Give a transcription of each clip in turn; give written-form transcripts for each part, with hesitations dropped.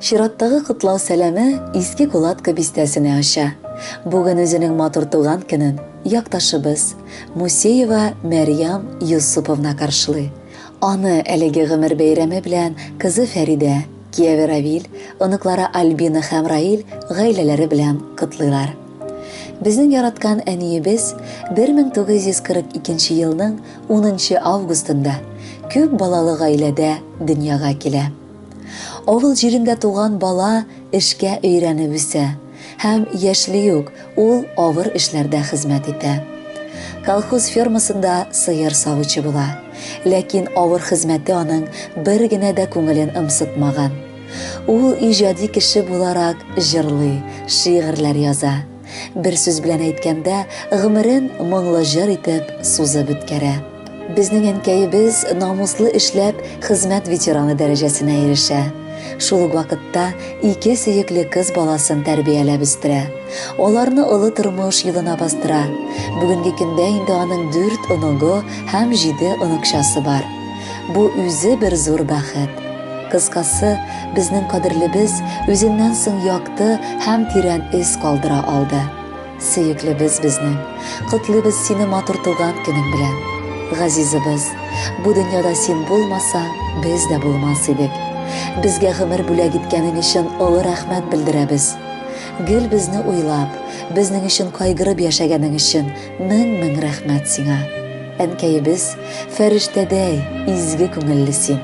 Чираттагы котлау сәламе Иске Кулатка бистәсенә оча. Бүген үзенең матур туган көнен якташыбыз Мусеева Мәрьям Юсуповна каршылый. Аны әлеге гомер бәйрәме белән кызы Фәридә, кияве Равил, оныклары Альбина һәм Раил гаиләләре белән котлыйлар. Безнең яраткан әниебез 1942 елның 10 августында күп балалы гаиләдә дөньяга килә. Авыл җирендә туган бала эшкә өйрәнеп үсә һәм яшьли үк ул авыр эшләрдә хезмәт итә. Колхоз фермасында сыер савучы була. Ләкин авыр хезмәте аның бер генә дә күңелен ымсытмаган. Ул иҗади кеше буларак җырлый, шигырьләр яза. Бер сүз белән әйткәндә, гомерен моңлы җыр итеп сузып үткәрә. Безнең әнкәебез намуслы эшләп, хезмәт ветераны дәрәҗәсенә ирешә. Шул ук вакытта ике сөекле кыз баласын тәрбияләп үстерә. Аларны олы тормыш юлына бастыра. Бүгенге көндә инде аның дүрт оныгы һәм җиде оныкчасы бар. Бу үзе бер зур бәхет. Кыскасы, безнең кадерлебез үзеннән соң якты һәм тирән эз калдыра алды. Сөеклебез безнең, котлыйбыз сине матур туган көнең белән. Газизыбыз, бу дөньяда син булмасаң, без дә булмас идек. Безгә гомер бүләк иткәнең өчен олы рәхмәт белдерәбез. Гел безне уйлап, безнең өчен кайгырып яшәгәнең өчен мең-мең рәхмәт сиңа. Әнкәебез, фәрештәдәй изге күңелле син.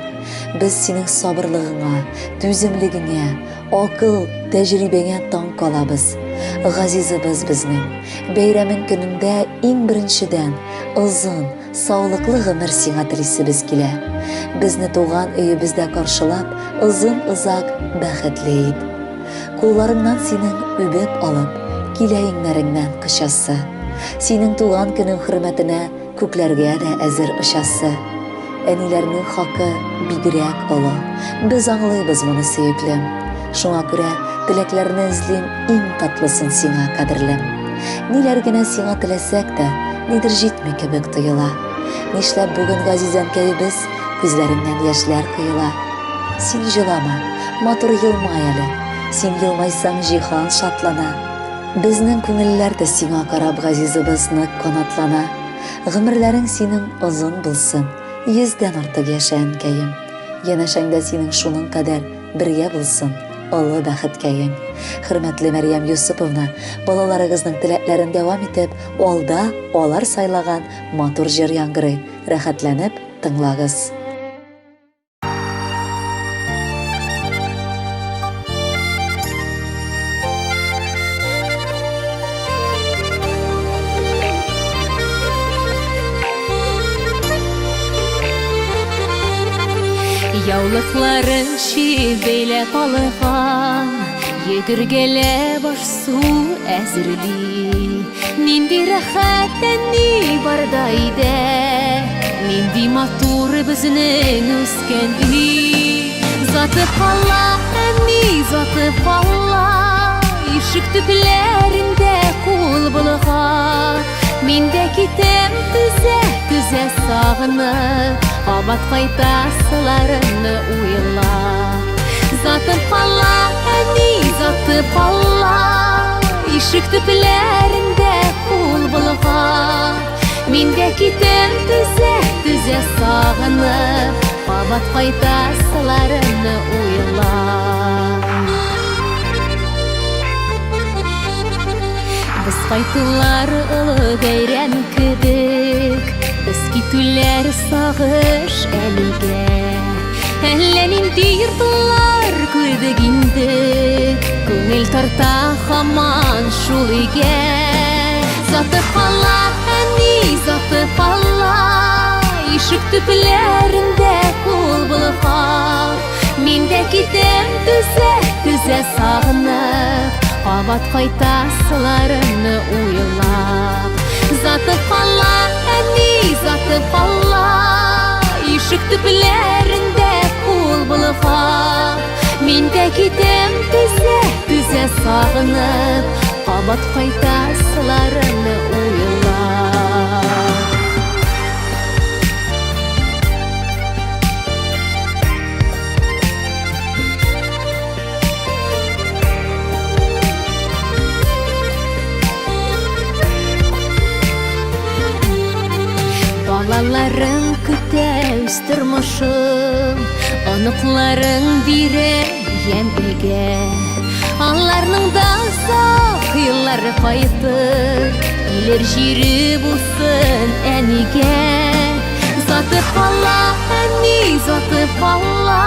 Без синең сабырлыгыңа, түземлегеңә, Акыл, тәҗрибәңә таң калабыз. Газизыбыз безнең. Бәйрәмең көнендә иң беренчедән, озын, саулыклы гомер сиңа телисебез килә. Безне туган өебездә каршылап, озын-озак бәхетле ит. Кулларыңнан синең үбеп алып, килә иңнәреңнән кочасы. Синең туган көнең хөрмәтенә Күкләргә дә әзер очасы. Әниләрнең хакы бигрәк олы. Без аңлыйбыз моны, сөеклем. Шуңа күрә теләкләрне эзлим иң татлысын сиңа, кадерлем. Ниләр генә сиңа теләсәк тә, нидер җитми кебек тоела. Нишләп бүген газиз әнкәебез күзләреннән яшьләр коела? Син җылама, матур елмай әле. Син елмайсаң, җиһан шатлана. Безнең күңелләр дә сиңа карап газизыбыз нык канатлана. Гомерләрең синең озын булсын, йөздән артык яшә, әнкәем. Янәшәңдә синең шуның кадәр бергә булсын, олы бәхеткәең. Хөрмәтле Мәрьям Йосыповна, балаларыгызның теләкләрен дәвам итеп, алда алар сайлаган матур җыр яңгырый, рәхәтләнеп тыңлагыз. Яулыкларын чиеп бәйләп алган, Йөгергәләп аш-су әзерли. Нинди рәхәт әни барда өйдә, Нинди матур безнең үскән өй. Заты кала, әни, заты кала, Ишек төпләрендә кул болгап. Мин дә китәм түзә, түзә сагынып, Кабат кайтасыларымны уйлап. Заты кала, әни, заты кала, Ишек төпләрендә кул болгап. Мин дә китәм түзә, түзә сагынып, Кабат кайтасыларымны уйлап. Без кайтулар олы бәйрәм кебек, Без китүләр сагыш әлегә. Әллә нинди йортлар күрдек инде, Күңел тарта һаман шул өйгә. Сатып ала, әни, сатып ала, Ишек төпләрендә кул болгап. Мин дә китәм түзә, түзә сагынып, Кабат кайтасыларымны уйлап. Сатып ала, әни, сатып ала, Ишек төпләрендә кул болгап. Мин дә китәм түзә, түзә сагынып, Кабат кайтасыларымны уйлап. Балаларың көтә үз тормышын, оныкларың бирә ямь өйгә. Аларның да озак еллары кайтыр, килер җире булсын әнигә. Сатып ала, әни, сатып ала,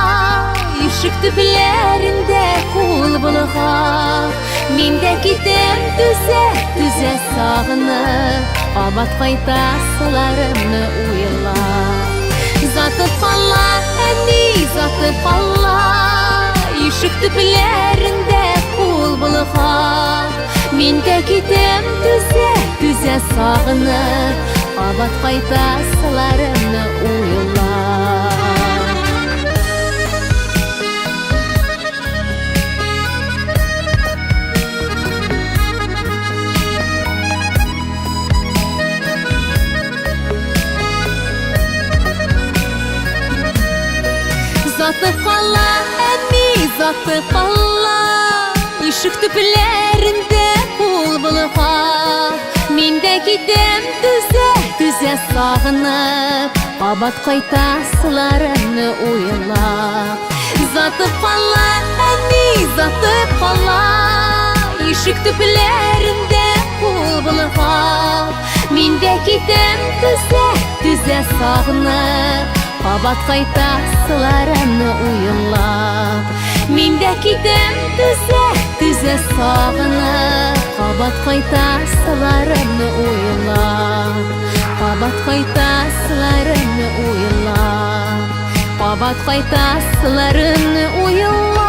ишек төпләрендә кул болгап. Мин дә китәм түзә, түзә сагынып, кабат кайтасыларымны уйлап. Сатып ала, әни, сатып ала, ишек төпләрендә кул болгап. Мин дә китәм түзә, түзә сагынып, кабат кайтасыларымны уйлап. Затып кала, әни, затып кала, ишек төпләрендә кул болгап. Мин дә китәм түзә, түзә сагынып, кабат кайтасыларымны уйлап. Затып кала, әни, затып кала, ишек төпләрендә кул болгап. Мин дә китәм түзә, түзә сагынып, кабат кайтасыларымны уйлап. Мин дә китәм түзә, түзә сагынып, кабат кайтасыларымны уйлап. Кабат кайтасыларымны уйлап. Кабат кайтасыларымны уйлап.